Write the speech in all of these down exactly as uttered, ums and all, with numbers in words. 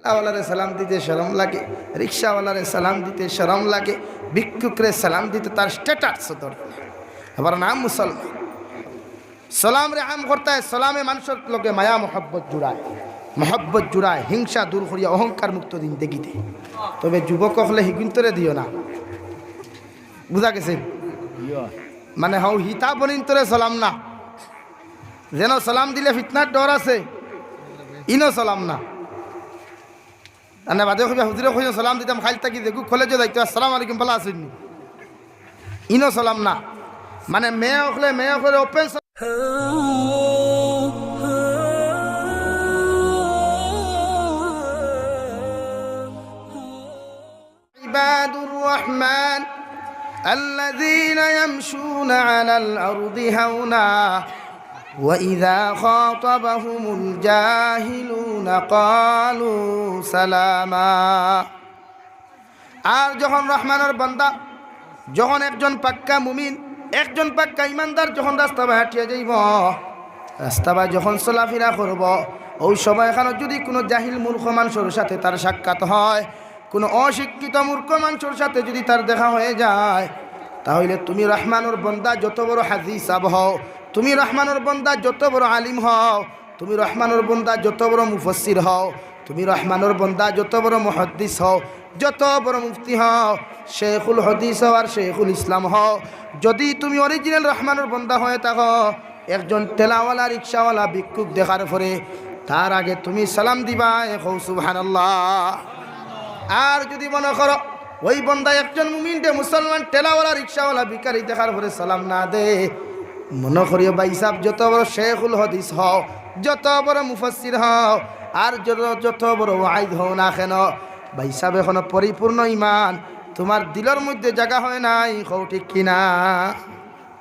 ঠেলাওয়ালারে সালাম দিতে শরম লাগে, রিক্সাওয়ালারে সালাম দিতে শরম লাগে, ভিক্ষুকরে সালাম দিতে তার স্ট্যাটাস ধরে না। আবার নাম মুসলমান। সালামরে আম করতায়, সালামে মানষর লগে মায়া মহব্বত জুড়ায়, মহব্বত জুড়ায়, হিংসা দূর করিয়া অহংকার মুক্ত জিন্দেগি দেয়। তবে যুবক অকলে হিগুইন্তরে দিও না, বুঝা গেছে? মানে হউ হিতা বনিন্তরে সালাম না, যেন সালাম দিলে ফিতনার ডর আছে, ইনো সালাম না। তানে বাদে কইবা, "হুজুরে কইছইন সালাম দিতাম, কাইল থাকি যেগু কলেজো যাইতো, আসসালামু আলাইকুম, ভালা আছইন নি?" ইনো সালাম না। মানে মেয়ে অকলে, মেয়ে অকলে ওপেন عباد الرحمن الذين يمشون على الأرض هونا وإذا خاطبهم الجاهلون قالوا سلاما। আর যখন রহমানর বান্দা, যখন একজন পাক্কা মুমিন, একজন পাক্কা ইমানদার যখন রাস্তা বায় হাঁটিয়া যাইব, রাস্তা বায় যখন চলাফিরা করব, ওই সময়খানো যদি কোনো জাহিল মূর্খ মানষর সাথে তার সাক্ষাৎ হয়, কোনো অশিক্ষিত মূর্খ মানষর সাথে যদি তার দেখা হয়ে যায়, তাহলে তুমি রহমানর বান্দা যত বড় হাজি সাব হও, তুমি রহমানর বান্দা যত বড় আলিম হও, তুমি রহমানর বান্দা যত বড় মুফাসসির হও, তুমি রহমানর বান্দা যত বড় মুহাদ্দিস হও, যত বড় মুফতি হও, শেখুল হাদিস হও আর শেখুল ইসলাম হও, যদি তুমি অরিজিনাল রহমানর বান্দা হয়ে থাকো, একজন ঠেলাওয়ালা, রিক্সাওয়ালা, ভিক্ষুক দেখার পরে তার আগে তুমি সালাম দিবায়, কও সুবহানাল্লাহ। আর যদি মনো করো ওই বান্দা একজন মুমিনরে, মুসলমান, ঠেলাওয়ালা, রিক্সাওয়ালা, ভিখারি দেখার পরে সালাম না দে, মনো করিও ভাইসাব যত বড় শেখুল হাদিস হও, যত বড় মুফাসসির হও, আর যত, যত বড় ওয়াইজ হও না কেন, ভাইসাব এখনো পরিপূর্ণ ইমান তুমার দিলর মধ্যে জাগা হয় নাই, কও ঠিক কিনা?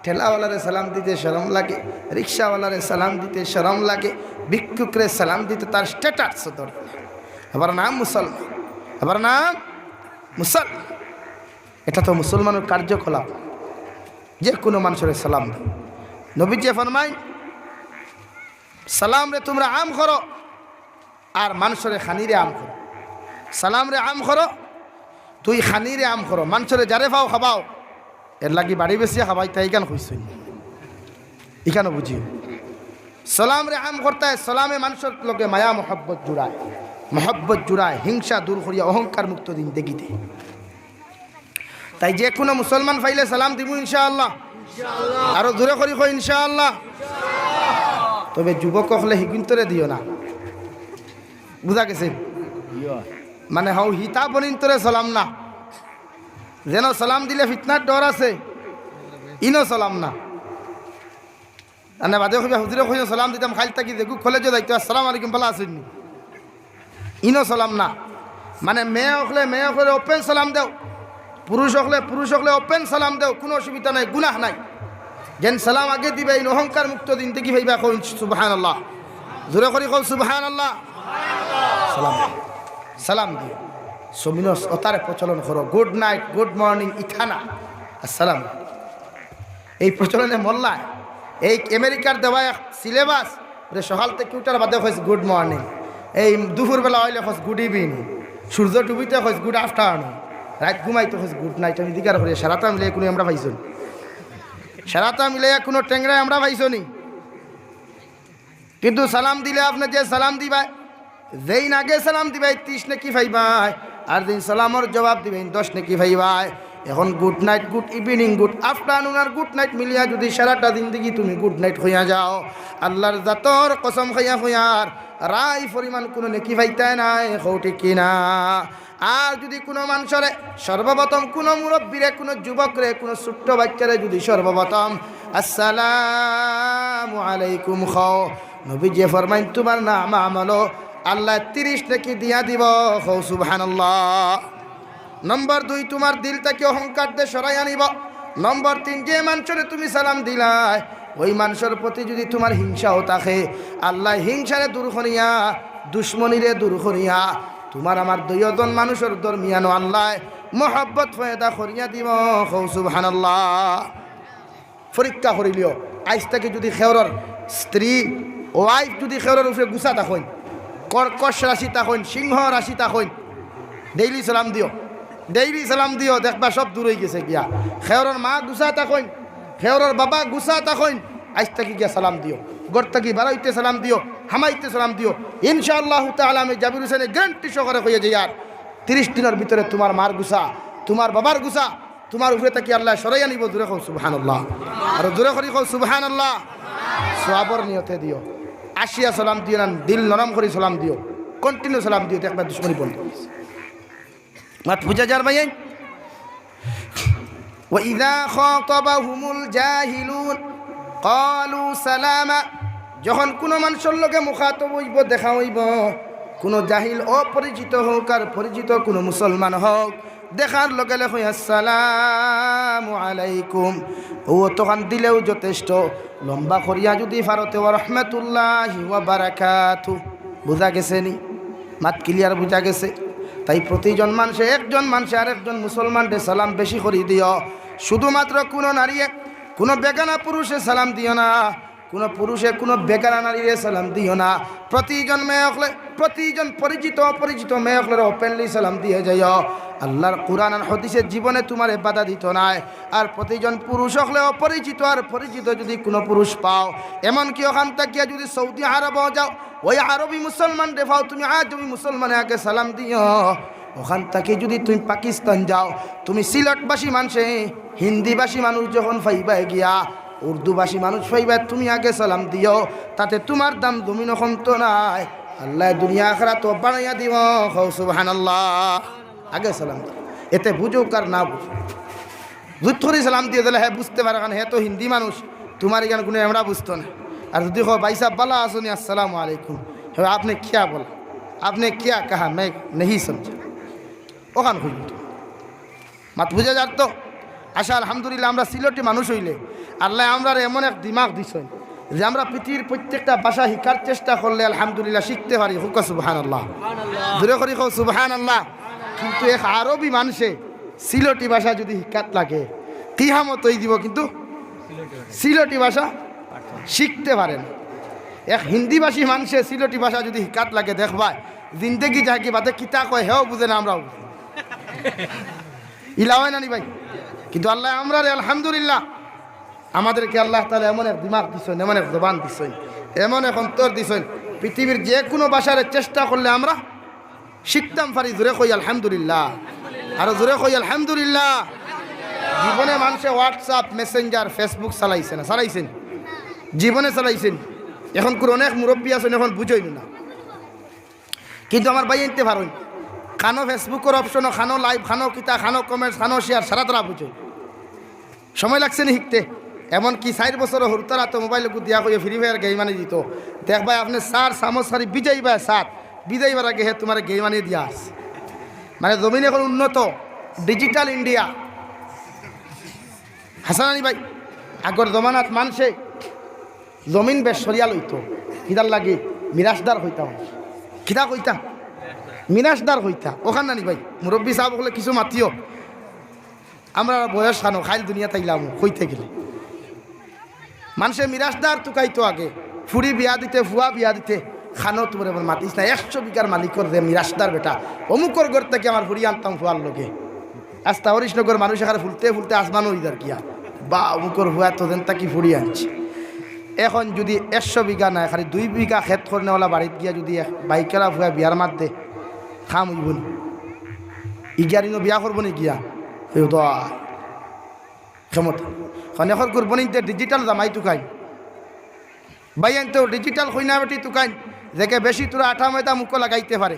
ঠেলাওয়ালারে সালাম দিতে শরম লাগে, রিক্সাওয়ালারে সালাম দিতে শরম লাগে, ভিক্ষুকরে সালাম দিতে তার স্ট্যাটাস ধরে না। আবার নাম মুসলমান, আবার নাম মুসলমান। এটা তো মুসলমানর কার্যকলাপ, যে কোনো মানষরে সালাম দেয়। নবীজি ফরমাইন, "সালামরে তুমরা আম করো, আর মানষরে খানিরে আম করো।" সালামরে আম করো, তুই খানিরে আম করো, মানষরে যারে পাও খাবাও, এর লাগি বাড়ি বেচিয়া খাবাইতা, ইখান কইছইন, ইখানও বুঝিও। সালামরে আম করতায়, সালামে মানষর লগে মায়া মহব্বত জুড়ায়, মহব্বত জুড়ায়, হিংসা দূর করিয়া অহংকার মুক্ত জিন্দেগি দেয়। তাই যে কোনো মুসলমান পাইলে সালাম দিমু ইনশাআল্লাহ। আরো জোরে করি কই ইনশাআল্লাহ। তবে যুবক অকলে হিগুইন্তরে দিও না, বুঝা গেছে? মানে হউ হিতা বনিন্তরে সালাম না, যেন সালাম দিলে ফিতনার ডর আছে, ইনো সালাম না। তানে বাদে কইবা, "হুজুরে কইছইন সালাম দিতাম, কাইল থাকি যেগু কলেজো যাইতো, আসসালামু আলাইকুম, ভালা আছইন নি?" ইনো সালাম না। মানে মেয়ে অকলে, মেয়ে অকলে ওপেন সালাম দেও, পুরুষ অকলে, পুরুষ অকলে ওপেন সালাম দেও, কোনো অসুবিধা নাই, গুনাহ নাই। যেন সালাম আগে দিবা, ইন অহংকার মুক্ত জিন্দেগি পাইবা, কও সুবহানাল্লাহ। জোরে করি কও সুবহানাল্লাহ। সালাম, সালাম দিও। সমিনস অতারে প্রচলন করো, গুড নাইট, গুড মর্নিং, ইথানা, আসসালাম। এই প্রচলনে মোল্লায়, এই আমেরিকার দেওয়া এক সিলেবাস, ওরে সকাল থাকি উঠার বাদে কইস গুড মর্নিং, এই দুপুরবেলা অইলে কইস গুড ইভিনিং, সূর্য ডুবিতে কইস গুড আফটারনুন, রাইত ঘুমাইতে কইস গুড নাইট। আমি জিকার করি, সারাটা মিলে কোনো আমরা পাইছো নি? সারাটা মিলে কোনো টেংরায় আমরা পাইছো নি? কিন্তু সালাম দিলে আপনে যে সালাম দিবায়, যেইন আগে সালাম দিবায়, ত্রিশ নেকি পাইবায়, আর যেইন সালামর জবাব দিবায়, দশ নেকি পাইবায়। এখন good night, good evening, good afternoon আর গুড নাইট মিলিয়া যদি সারাটা জিন্দেগি তুমি গুড নাইট কইয়া যাও, আল্লার জাতর কসম খাইয়া কইয়ার, রায় পরিমাণ কোনো নেকি পাইতায় নায়, কও ঠিক কিনা? আর যদি কোনো মানষরে, সর্বপ্রথম কোনো মুরব্বিরে, কোনো যুবকরে, কোনো ছোট্ট বাইচ্চারে যদি সর্বপ্রথম আসসালামু আলাইকুম কও, নবীজি ফরমাইন, তুমার নামা আমলো আল্লায় ত্রিশ নেকি দিয়া দিবো, কও সুবহানাল্লাহ। নম্বর দুই, তুমার দিল থাকি অহংকাররে সরাইয়া নিবো। নম্বর তিন, যে মানষরে তুমি সালাম দিলায়, ওই মানষর প্রতি যদি তুমার হিংসাও থাকে, আল্লায় হিংসারে দূর করিয়া, দুশমনিরে দূর করিয়া, তুমার আমার দুইজন মানষর দরমিয়ানো আল্লায় মহব্বত পয়দা করিয়া দিবো, কও সুবহানাল্লাহ। পরীক্ষা করিলিও, আইজ থাকি যদি কেউরর স্ত্রী, ওয়াইফ যদি কেউরর উপরে গুছা থাকইন, কর্কশ রাশি থাকইন, সিংহ রাশি থাকইন, ডেইলি সালাম দিও, ডেইলি সালাম দিও, দেখবা সব দূর অইগেছে গিয়া। খেওরর মা গুছা থাকইন, খেওরর বাবা গুছা থাকইন, আইজ থাকি গিয়া সালাম দিও, ঘর থাকি বারইতে সালাম দিও, হামাইতে সালাম দিও। ইনশাআল্লাহু তাআলা আমি জাবির হোসেনে গ্যারান্টি সহকারে কইয়া যাইয়ার, তিরিশ দিনর ভিতরে তুমার মার গুছা, তুমার বাবার গুছা তুমার উপরে থাকি আল্লায় সরাইয়া নিবো। জোরে কও সুবহানাল্লাহ, আরো জোরে করি কও সুবহানাল্লাহ। সওয়াবর নিয়তে দিও, আসিয়া সালাম দিও না, দিল নরম করি সালাম দিও, continue সালাম দিও, দেখবা দুশমনি বন্ধ অইছে। মাত বুঝা যার ভাই? وإذا خاطبهم الجاهلون قالوا سلاما। যখন কুনু মানষর লগে মুখাতব অইবো, দেখা অইবো, কুনু জাহিল অপরিচিত হউক আর পরিচিত কুনু মুসলমান হউক, দেখার লগে লগে কই, "আসসালামু আলাইকুম।" অউ অতখান দিলেউ যথেষ্ট। লম্বা করিয়া যুদি পারো তে, "ওয়া রাহমাতুল্লাহি ওয়া বারাকাতু।" বুঝা গেছে নি? মাত clear বুঝা গেছে? তাই প্রতিজন মানষে, একজন মানষে আরেকজন মুসলমানরে সালাম বেশি করি দিও। শুধুমাত্র কুনু নারীয়ে, কুনু বেগানা পুরুষে সালাম দিও না। কুনু পুরুষে কুনু বেগানা নারীরে সালাম দিও না। প্রতিজন মেয়ে অকলে, প্রতিজন পরিচিত অপরিচিত মেয়ে অকলরে openly সালাম দিয়া যাইও। আল্লার কুরআন আর হাদিসে জীবনে তুমারে বাধা দিতো নায়। আর প্রতিজন পুরুষ অকলে অপরিচিত আর পরিচিত যুদি কুনু পুরুষ পাও, এমনকি অখান থাকিয়া যুদি সৌদি আরবো যাও, অউ আরবি মুসলমানরে পাও, তুমি আজমি মুসলমানে আগে সালাম দিও। অখান থাকি যুদি তুমি পাকিস্তান যাও, তুমি সিলেটবাসী মানষে হিন্দিভাষী মানুষ যখন পাইবায় গিয়া, উর্দুভাষী মানুষ পাইবায়, তুমি আগে সালাম দিও, তাতে তুমার দাম জমিনো কমতো নায়, আল্লায় দুনিয়া আখেরাতো বাড়াইয়া দিবো। কও সুবহানাল্লাহ। আগে সালাম দিও, এতে বুঝউক আর না বুঝউক। জুত করি সালাম দিও, তাইলে হে বুঝতে পারে, কারণ হে তো হিন্দি মানুষ, তুমার ইখান কুনু এমরা বুঝতো না। আর যুদি কও, "ভাই সাব ভালা আছো নি? আসসালামু আলাইকুম।" হে, "আপনে কিয়া বলা? আপনে কিয়া কাহা? মে নেহি সমঝা।" অখান কইবো তো। মাত বুঝা যার তো? আচ্ছা, আলহামদুলিল্লাহ, আমরা সিলেটি মানুষ অইলে আল্লায় আমরারে এমন এক দিমাগ দিছইন যে আমরা পৃথিবীর প্রত্যেকটা ভাষা হিকার চেষ্টা করলে আলহামদুলিল্লাহ শিখতে পারি। কউক্কা সুবহানাল্লাহ। জোরে করি কও সুবহানাল্লাহ। কিন্তু এক আরবি মানষে সিলেটি ভাষা যুদি হিকাত লাগে, কিয়ামত অই দিবো, কিন্তু সিলেটি ভাষা শিখতে পারে না। এক হিন্দিভাষী মানষে সিলেটি ভাষা যুদি হিকাত লাগে, দেখবায় জিন্দেগি যাগি বাদে কিতা কয়, হেও বুঝে না, আমরাও বুঝি না। ইলা অয় না নি ভাই? কিন্তু আল্লায় আমরারে, আলহামদুলিল্লাহ, আমাদেরকে আল্লাহ তাআলা এমন এক দিমাগ দিছইন, এমন এক জবান দিছইন, এমন এক অন্তর দিছইন, পৃথিবীর যে কুনু ভাষারে চেষ্টা করলে আমরা শিখতাম পারি। জোরে কই আলহামদুলিল্লাহ, আরো জোরে কই আলহামদুলিল্লাহ। জীবনে মানষে WhatsApp, Messenger, Facebook চালাইছে না? চালাইছে নি? জীবনে চালাইছে নি? অখনকুর অনেক মুরব্বি আছইন, অখন বুঝইন না। কিন্তু আমার ভাইয়াইন্তে পারইন, খানো Facebook-অর option-ও, খানো live, খানো কিতা, খানো comments, খানো share, সারা তারা বুঝইন। সময় লাগছে নি হিকতে? এমনকি চাইর বছরর হুরুতারে তো mobile-ও দিয়া কইয়া Free Fire game আনি দিতো। দেখবায় আপনে চার চামচ খালি ভিজাইবায়, চার ভিজাইবার আগে হে তুমারে game আনি দিয়া আছে। মানে জমিন অখন উন্নত, digital India। হাছা না নি ভাই? আগর জমানাত মানষে জমিন বেশ সরিয়া লইতো, কিতার লাগি? মিরাশদার কইতা। কিতা কইতা? মিরাশদার কইতা। অখান না নি ভাই? মুরব্বি সাব অকলে কিছু মাতিও। আমরা বয়স খানো, খাইল দুনিয়াত আইলাম, কইতে গেলে। মানষে মিরাশদার তুকাইতো আগে, ফুড়ি বিয়া দিতে, ফুয়া বিয়া দিতে, খানো তুমরে মাতিস না, একশো বিঘার মালিকর যে মিরাশদার বেটা, অমুকর ঘর থাকি আমার ফুড়ি আনতাম ফুয়ার লগে। আস্তা হরিশনগর মানুষ এখানে ফুলতে ফুলতে আসমান অই যার গিয়া, বা অমুকর ফুয়া তো যেন থাকি ফুড়ি আনছে। অখন যুদি একশো বিঘা নায়, খালি দুই বিঘা খেত করনেওয়ালা বাড়িত গিয়া যুদি এক বাইকআলা ফুয়া বিয়ার মাত দে, কাম অইবো নি? ইগিয়ার ইনো বিয়া করবো নি গিয়া? এই তো আয়। ক্ষমতা। অখন অখন কুরবানিতে digital জামাই তুকাইন। ভাইয়াইন্তে digital কইনা বেটি তুকাইন, যেগে বেশি থুড়া আটা ময়দা মুখো লাগাইতে পারে।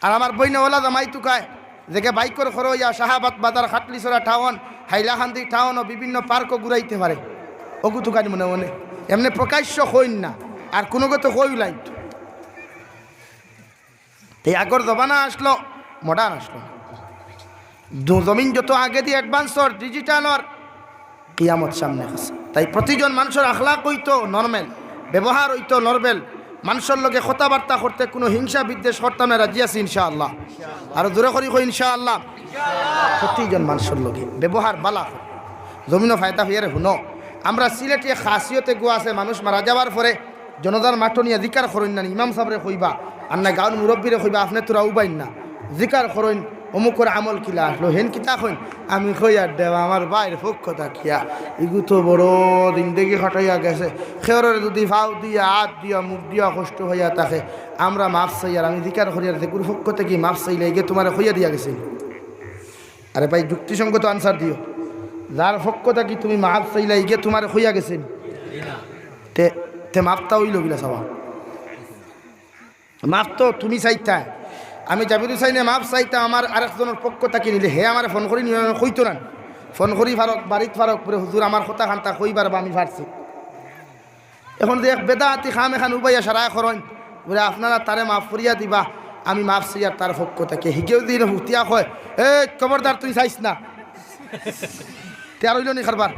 আর আমার বইনে অলা জামাই তুকায়, যেগে বাইকর খরচ অইয়া শাহাবাদ বাজার, খাটলিছড়া টাউন, হাইলাকান্দি টাউন ও বিভিন্ন পার্কও ঘুরাইতে পারে। অগু তুকাইন মনে মনে। এমনে প্রকাশ্য কইন না, আর কুনুগু তো কইও লাইন। তে আগর জমানা আছলো, modern আছলো। দু-, জমিন যত আগেদি advance অর, digital অর, কিয়ামত সামনে আছে। তাই প্রতিজন মানষর আখলাক অইতো normal, ব্যবহার অইতো normal, মানষর লগে কথাবার্তা করতে কুনু হিংসা বিদ্বেষ করতাম না, রাজি আছি ইনশাআল্লাহ। আরো জোরে করি কই ইনশাআল্লাহ। প্রতিজন মানষর লগে ব্যবহার বালা কর। জমিনো ফায়দা অইয়ারে হুনো, আমরা সিলেটি খাসিয়ত এগু আছে, মানুষ মারা যাওয়ার পরে জনাজার মাঠো নিয়া জিকার করইন না নি, ইমাম সাবরে কইবা, আর না গাঁওর মুরব্বিরে কইবা, আপনে তোরা উবাইন না, জিকার করইন, অমুকর আমল কিলা আছলো, হেন কিতা কইন, আমি কইয়ার দেওয়া আমার ভাইর পক্ষ থাকিয়া, ইগু তো বড় জিন্দেগি কাটাইয়া গেছে, কেউররে যুদি ফাও দিয়া, আত দিয়া, মুখ দিয়া কষ্ট অইয়া থাকে, আমরা মাফ চাইয়ার, আমি জিকার করিয়ার, যেগুর পক্ষ থাকি মাফ চাইলে, ইগে তুমারে কইয়া দিয়া গেছে। আরে ভাই, যুক্তিসঙ্গত answer দিও। যার পক্ষ থাকি তুমি মাফ চাইলা, ইগে তুমারে কইয়া গেছে নি? তে, তে মাফটা অইলো কিলা চাওয়া? মাফ তো তুমি চাইতায়। আমি জাবির হুসাইনে মাফ চাইতাম আমার আরেকজনর পক্ষ থাকি নিলে, হে আমারে ফোন করি নিয়ে কইতো না। ফোন করি ফারুক, বাড়িত ফারুক, বুলে, "হুজুর, আমার কথা খান্তা কইবার বা আমি পারছি।" এখন যে এক বেদাতি কাম এখান উবাইয়া সারায় করইন, বুলে, "আপনারা তারে মাফ করিয়া দিবা, আমি মাফ চাইয়ার তার পক্ষ থাকি।" হিগেও দিন হুতিয়া কয়, "এই খবরদার তুই চাইস না।" তে আর অইলো নি কারবার।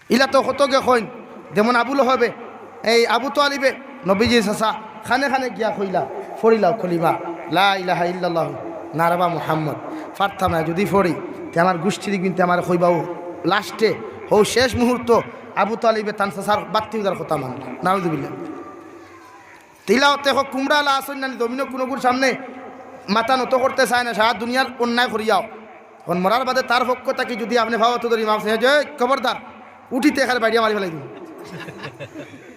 ইলা তো কত গে কইন, যেমন আবু লহবে, এই আবু তালিবে, নবীজির চাচা, খানে খানে গিয়া কইলা, "ফড়িলাও কলিমা, লা ইলাহা ইল্লাল্লাহু, নারবা মুহাম্মদ।" ফারতাম না, যুদি ফড়ি, তে আমার গুষ্টির কিন্তু আমার কইবাও লাস্টে, হউ শেষ মুহূর্ত, আবু তালিবে তান চাচার বাত্তি উদার কথা মানলা। নাউজুবিল্লাহ। তিলাওতে হক কুমড়া আলা আসইন নানি, জমিনো কুনুগুর সামনে মাথা নত করতে চায় না, সারা দুনিয়ার অন্যায় করিয়াও। এখন মরার বাদে তার পক্ষ থাকি যুদি আপনে ফাওয়াতো ধরি মাফ চাই, যে, "এই, খবরদার, উঠিতে এখানে বাড়িয়া মারি ফেলাই দিমু।"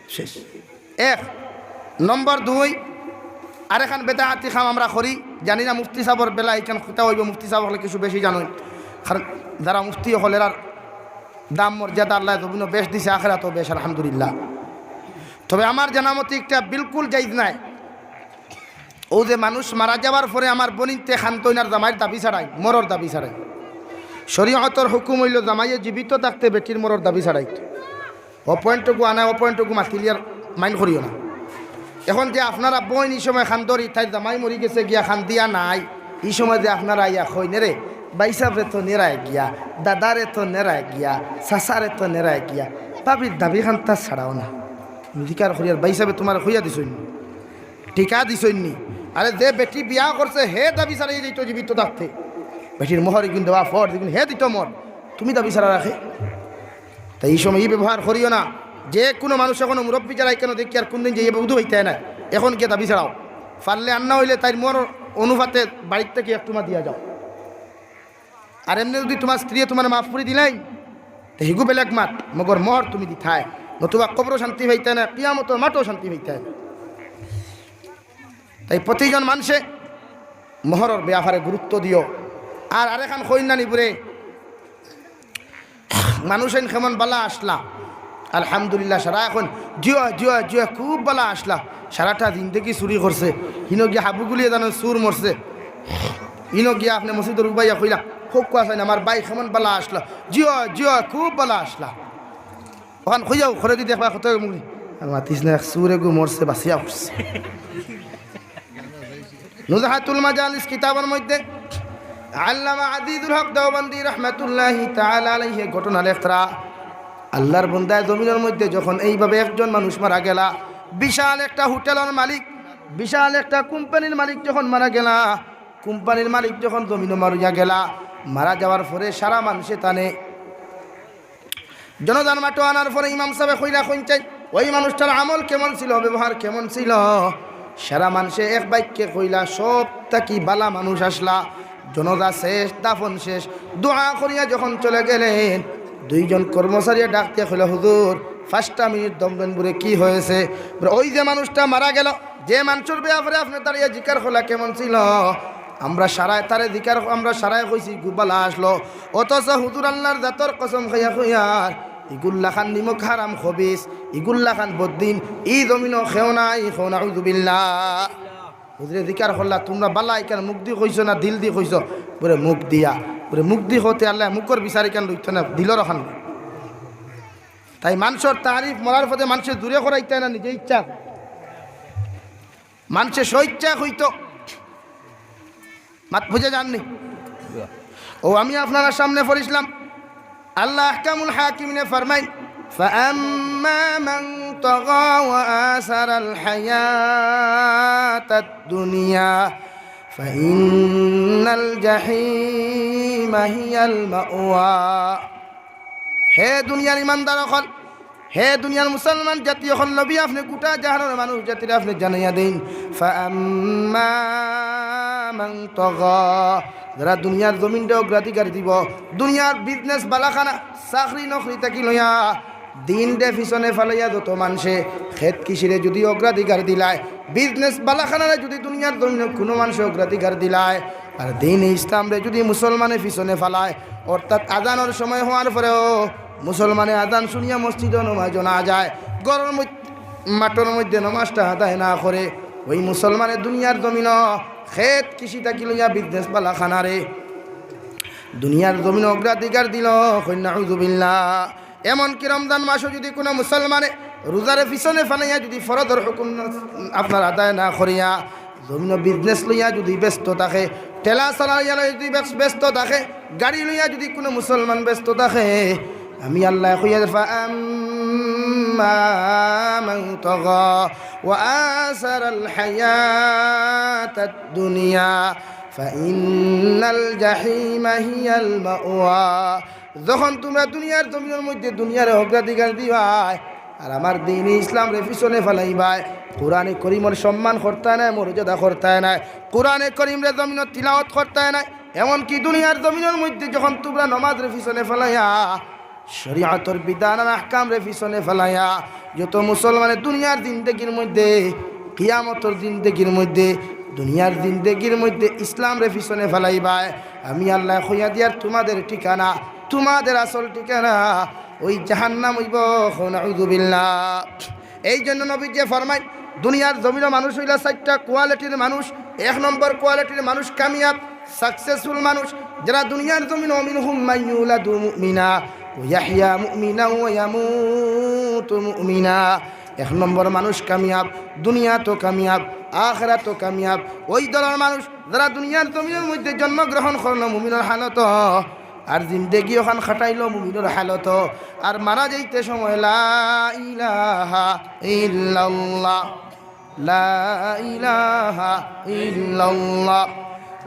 শেষ। এক। নম্বর দুই, আরেকখান বেদাতি কাম আমরা করি, জানি না মুফতি সাবর বেলা ইখান কিতা অইবো, মুফতি সাব অকলে কিছু বেশি জানইন। কারণ যারা মুফতি অকল এরার দাম মর্যাদা আল্লায় জমিনো বেশ দিছে, আখেরাতও বেশ, আলহামদুলিল্লাহ। তবে আমার জানা মতে একটা বিলকুল জাইজ নায়। অউ যে মানুষ মারা যাওয়ার পরে আমার বইনতে কান্দইন আর জামাইর দাবি ছাড়াইন, মরর দাবি ছাড়াইন। শরীয়তর হুকুম অইলো জামাইয়ে জীবিত থাকতে বেটির মরর দাবি ছাড়াইতো। অউ পয়েন্টটুকু আনায়, অউ পয়েন্টটুকু মাতিলিয়ার mind করিও না। এখন যে আপনারা বইন ই সময় কান্দরি, তাইর জামাই মরি গেছে গিয়া কান্দিয়া নাই, ই সময় যে আপনারা আইয়া কইন রে, "ভাইসাবরে তো নেরায় গিয়া, দাদারে তো নেরায় গিয়া, চাচারে তো নেরায় গিয়া, ভাবির দাবি কান্তা ছাড়াও না।" জিকার করিয়ার, "ভাইসাবে তুমারে কইয়া দিছইন নি? টিকা দিছইন নি?" আরে যে বেটি বিয়া করছে, হে দাবি ছাড়াই দিত জীবিত থাকতে। বেটির মোহর ইগুন দেওয়া, ফর ইগুন হে দিত মোর, তুমি দাবি ছাড়া রাখে? তাই ই সময় ই ব্যবহার করিও না। যে কুনু মানুষ এখনো মুরব্বি যারা ইখানো দেখি আর কুনদিন যে ইয়ে উদু হইতে না, এখন গিয়া দাবি ছাড়াও। পারলে আর না অইলে তাইর মোহর অনুপাতে বাড়ির থাকি এক টুমা দিয়া যাও। আর এমনে যুদি তুমার স্ত্রীয়ে তুমারে মাফ করি দিলাইন, তে হিগু বেলেগ মাত, মগর মোহর তুমি দিতায়, নতুবা কবরো শান্তি পাইতায় না, কিয়ামতর মাঠও শান্তি পাইতায় না। তাই প্রতিজন মানষে মোহরর ব্যাপারে গুরুত্ব দিও। আর আরেকখান কইন না নি বুরে, মানুষ এইন কেমন বালা আছলা? আলহামদুলিল্লাহ, সারা এখন জিও, জিও, জিও, খুব বালা আছলা। সারাটা জিন্দেগি চুরি করছে, হিনো গিয়া হাবুগুলিয়ে জানো চুর মরছে, হিনো গিয়া আপনে মসজিদর উবাইয়া কইলা, "হক আছে না, আমার ভাই কেমন বালা আছলা?" জিও, জিও, খুব বালা আছলা। অখান কইয়াও, করে দি দেখবা কত মুগনি। আর মাতিস না, এক চুর এগু মরছে, বাঁচিয়া উঠছে। নুজহাতুল মাজালিস কিতাবর মধ্যে আল্লামা আজিজুল হক দেওবন্দি রহমাতুল্লাহি তাআলা আলাইহি ঘটনা লেখরা, আল্লাহর বন্দায় জমিনর মধ্যে যখন এইভাবে একজন মানুষ মারা গেলা, বিশাল একটা হোটেলর মালিক, বিশাল একটা কোম্পানির মালিক যখন মারা গেলা, কোম্পানির মালিক যখন জমিনো মারিয়া গেলা, মারা যাওয়ার পরে সারা মানষে তানে জনাজার মাঠো আনার পরে ইমাম সাবে কইলা কইন চাই, ওই মানুষটার আমল কেমন ছিল, ব্যবহার কেমন ছিল? সারা মানষে এক বাক্যে কইলা, "সব থাকি বালা মানুষ আছলা।" জনাজা শেষ, দাফন শেষ, দোয়া করিয়া যখন চলে গেলেন, দুইজন কর্মচারী ডাক দিয়া কইলা, "হুজুর, পাঁচটা মিনিট দম দেন বুরে, কি হয়েছে?" বুলে, "ওই যে মানুষটা মারা গেল, যে মানষর ব্যাপারে আপনে তারে জিকার করলা কেমন ছিল, আমরা সারায় তারে জিকার, আমরা সারায় কইছি গু বালা আছলো, অথচ হুজুর আল্লাহর জাতর কসম খাইয়া কইয়ার, ইগুর লাখান নিমক হারাম খবিস, ইগুর লাখান বদ্দিন, ই জমিনো কেউ নাই, কও নাউজুবিল্লাহ।" হুজুরে জিকার করলা, "তুমরা বালা ইখান মুখ দি কইছো না দিল দি কইছো?" বুলে, "মুখ দিয়া।" বুলে, "মুখ দি কওতে আল্লায় মুখর বিচার ইখান লইতো না, দিলর অখান।" তাই মানষর তারিফ মরার পথে মানষে জুরে করাইতায় না, নিজে ইচ্ছা। মানষে স্বইচ্ছা কইতো। মাত বুঝে যাননি? ও আমি আপনারার সামনে পড়ছিলাম, আল্লাহ আহকামুল হাকিমিনে ফরমাইন, "ফাআম্মা মান তাগা ওয়া আসারাল হায়াতাদ দুনিয়া ফাইন্নাল জাহিমা হিয়াল মাওয়া।" হে দুনিয়ার ইমানদার অকল, হে দুনিয়ার মুসলমান জাতি, অখন নবী আপনে গুটা জাহানর মানুষ জাতিরে আপনে জানাইয়া দেইন, فأما من طغى, যারা দুনিয়ার জমিনরে অগ্রাধিকার দিবো, দুনিয়ার বিজনেস বালাখানা, চাকরি নকরি থাকি লইয়া, দিনরে পিছনে ফালাইয়া যত মানষে খেত কৃষিরে যুদি অগ্রাধিকার দিলায়, বিজনেস বালাখানারে যুদি দুনিয়ার জমিনো কুনু মানষে অগ্রাধিকার দিলায়, আর দ্বীনে ইসলামরে যুদি মুসলমানে পিছনে ফালায়, অর্থাৎ আজানর সময় হওয়ার পরেও মুসলমানে আজান শুনিয়া মসজিদো নমাজো না যায়, ঘরর মধ্যে, মাঠর মধ্যে নমাজটা আদায় না করে, ওই মুসলমানে দুনিয়ার জমিনো খেত কৃষি থাকি লইয়া বিজনেস বালাখানারে দুনিয়ার জমিনো অগ্রাধিকার দিলো, কইন নাউজুবিল্লাহ। এমনকি রমজান মাসো যুদি কুনু মুসলমানে রোজারে পিছনে ফালাইয়া যুদি ফরজর হুকুম আপনার আদায় না করিয়া, জমিনো বিজনেস লইয়া যুদি ব্যস্ত থাকে, ঠেলা চালাইয়া লইয়া যুদি ব্যস-, ব্যস্ত থাকে, গাড়ি লইয়া যুদি কুনু মুসলমান ব্যস্ত থাকে, আমি আল্লায় কইয়ার, فأما من طغى وآثر الحياة الدنيا فإن الجحيم هي المأوى। যখন তুমরা দুনিয়ার জমিনর মধ্যে দুনিয়ারে অগ্রাধিকার দিবায়, আর আমার দ্বীনে ইসলামরে পিছনে ফালাইবায়, কোরআনে করিমর সম্মান করতায় নায়, মর্যাদা করতায় নায়, কোরআনে করিমরে জমিনো তিলাওয়াত করতায় নায়, এমনকি দুনিয়ার জমিনর মধ্যে যখন তুমরা নমাজরে পিছনে ফালাইয়া শরিয়তর বিধান আর আহকামরে পিছনে ফালাইয়া যত মুসলমানে দুনিয়ার জিন্দেগির মধ্যে, কিয়ামতর জিন্দেগির মধ্যে, দুনিয়ার জিন্দেগির মধ্যে ইসলামরে পিছনে ফালাইবায়, আমি আল্লায় কইয়া দিয়ার তুমাদের ঠিকানা, তুমাদের আসল ঠিকানা ওই জাহান্নাম অইবো। কও নাউজুবিল্লাহ। এই জন্য নবীজিয়ে ফরমাইন, দুনিয়ার জমিনো মানুষ অইলা চাইরটা কোয়ালিটির মানুষ। এক নম্বর কোয়ালিটির মানুষ কামিয়াব, সাকসেসফুল মানুষ, যারা দুনিয়ার জমিনো, ومنهم من يولد مؤمنا ويحيى مؤمنا ويموت مؤمنا। এক নম্বর মানুষ কামিয়াব, দুনিয়াতো কামিয়াব, আখেরাতো কামিয়াব। ওই দলর মানুষ যারা দুনিয়ার জমিনর মধ্যে জন্মগ্রহণ করলো মুমিনর হালতো, আর জিন্দেগি অখান খাটাইলো মুমিনর হালতো, আর মারা যাইতে সময় লা ইলাহা ইল্লাল্লাহ, লা ইলাহা ইল্লাল্লাহ,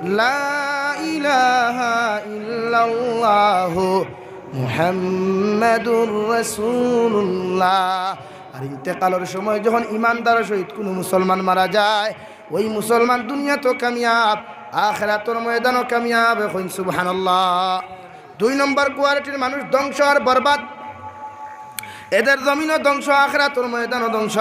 লা ইলাহা ইল্লাল্লাহু মুহাম্মাদুর রাসূলুল্লাহ। আর ইন্তেকালর সময় যখন ইমানদারর সহিত কুনু মুসলমান মারা যায়, ওই মুসলমান দুনিয়াতো কামিয়াব, আখেরাতর ময়দানো কামিয়াব। কইন সুবহানাল্লাহ। দুই নম্বর কোয়ালিটির মানুষ ধ্বংস আর বরবাদ। এদের জমিনও ধ্বংস, আখেরাতর ময়দানও ধ্বংস।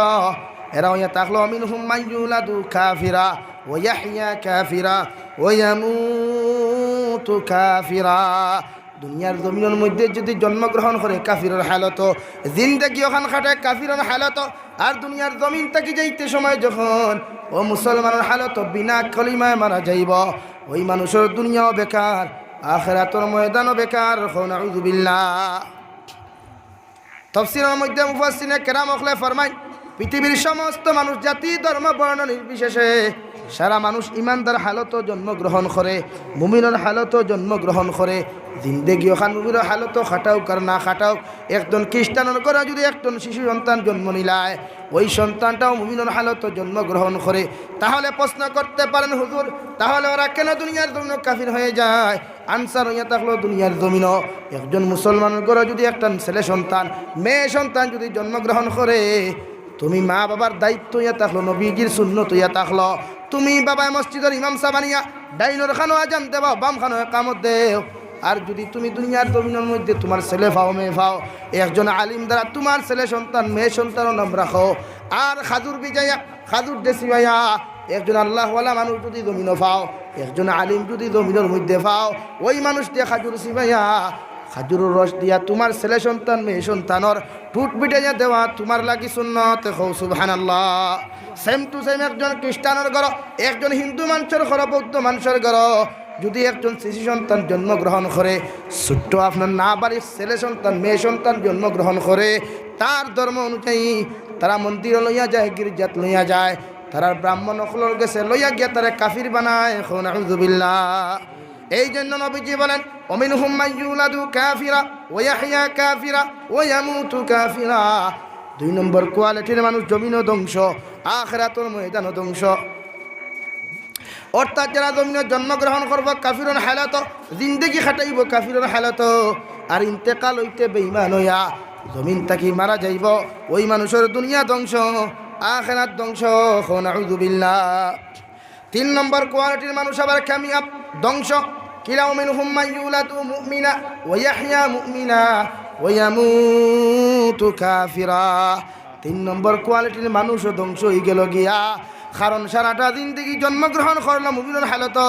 এরা অইয়া থাকলো, ومنهم من يولد كافرا ويحيى كافرا ويموت كافرا। দুনিয়ার জমিনর মধ্যে যুদি জন্মগ্রহণ করে কাফিরর হালতো, জিন্দেগি অখান খাটে কাফিরর হালতো, আর দুনিয়ার জমিন থাকি যাইতে সময় যখন ও মুসলমানর হালতো বিনা কলিমায় মারা যাইবো, ওই মানুষর দুনিয়াও বেকার, আখেরাতর ময়দানও বেকার। কও নাউজুবিল্লাহ। তফসিরর মধ্যে মুফাসসিরিনে কেরাম অকলে ফরমাইন, পৃথিবীর সমস্ত মানুষ, জাতি, ধর্ম, বর্ণ নির্বিশেষে সারা মানুষ ইমানদার হালতো জন্মগ্রহণ করে, মুমিনর হালতো জন্মগ্রহণ করে। জিন্দেগি অখান মুমিনর হালতো খাটাউক আর না খাটাউক, একজন খ্রিস্টানর ঘরো যুদি একজন শিশু সন্তান জন্ম নিলায়, ওই সন্তানটাও মুমিনর হালতো জন্মগ্রহণ করে, তাহলে প্রশ্ন করতে পারেন, "হুজুর, তাহলে ওরা কেন দুনিয়ার জমিনো কাফির হয়ে যায়?" আনসার অইয়া থাকলো, দুনিয়ার জমিনো একজন মুসলমানর ঘরো যুদি একটা ছেলে সন্তান, মেয়ে সন্তান যুদি জন্মগ্রহণ করে, তুমি মা বাবার দায়িত্ব অইয়া থাকলো, নবীজির সুন্নত অইয়া থাকলো, তুমি বাবায় মসজিদর ইমাম সাব আনিয়া ডাইনর খানো আজান দেবাও, বাম খানো একামত দেও। আর যুদি তুমি দুনিয়ার জমিনর মধ্যে তুমার ছেলে পাও, মেয়ে পাও, একজন আলিম দ্বারা তুমার ছেলে সন্তান, মেয়ে সন্তানর নাম রাখো, আর খাজুর বিজাইয়া, খাজুর দেশি ভাইয়া, একজন আল্লাহওয়ালা মানুষ যুদি জমিনো পাও, একজন আলিম যুদি জমিনর মধ্যে পাও, ওই মানুষ দিয়া খাজুর চিবাইয়া, খাজুরর রস দিয়া তুমার ছেলে সন্তান, মেয়ে সন্তানর ঠুট বিটাইয়া দেওয়া তুমার লাগি সুন্নত। কও সুবহানাল্লাহ। সেম টু সেম একজন খ্রিস্টানর ঘরো, একজন হিন্দু মানষর ঘরো, বৌদ্ধ মানষর ঘরো যুদি একজন শিশু সন্তান জন্মগ্রহণ করে, ছোট্ট আপনার নাবালিগ ছেলে সন্তান, মেয়ে সন্তান জন্মগ্রহণ করে, তার ধর্ম অনুযায়ী তারা মন্দিরো লইয়া যায়, গির্জাত লইয়া যায়, তারার ব্রাহ্মণ অকলর গেছে লইয়া গিয়া তারে কাফির বানায়। কও নাউজুবিল্লাহ। এই জন্য নবীজি বলেন, "ومنهم من يولد كافرا ويحيى كافرا ويموت كافرا।" দুই নম্বর কোয়ালিটির মানুষ জমিনও ধ্বংস, আখেরাতর ময়দানও ধ্বংস। অর্থাৎ যারা জমিনো জন্মগ্রহণ করবো কাফিরর হালতো, জিন্দেগি খাটাইবো কাফিরর হালতো, আর ইন্তেকাল অইতে বেঈমান অইয়া জমিন থাকি মারা যাইবো, ওই মানুষর দুনিয়া ধ্বংস, আখেরাত ধ্বংস। কও নাউজুবিল্লাহ। তিন নম্বর কোয়ালিটির মানুষ আবার কামিয়াব, ধ্বংস। কিলা, মিনহুম মান ইউলাদু মুমিনা ওয়া ইয়াহইয়া মুমিনা ওয়া ইয়ামুতু কাফিরা। তিন নম্বর কোয়ালিটির মানুষও ধ্বংস অইগেলো গিয়া, কারণ সারাটা জিন্দেগি জন্মগ্রহণ করলো মুমিনর হালতো,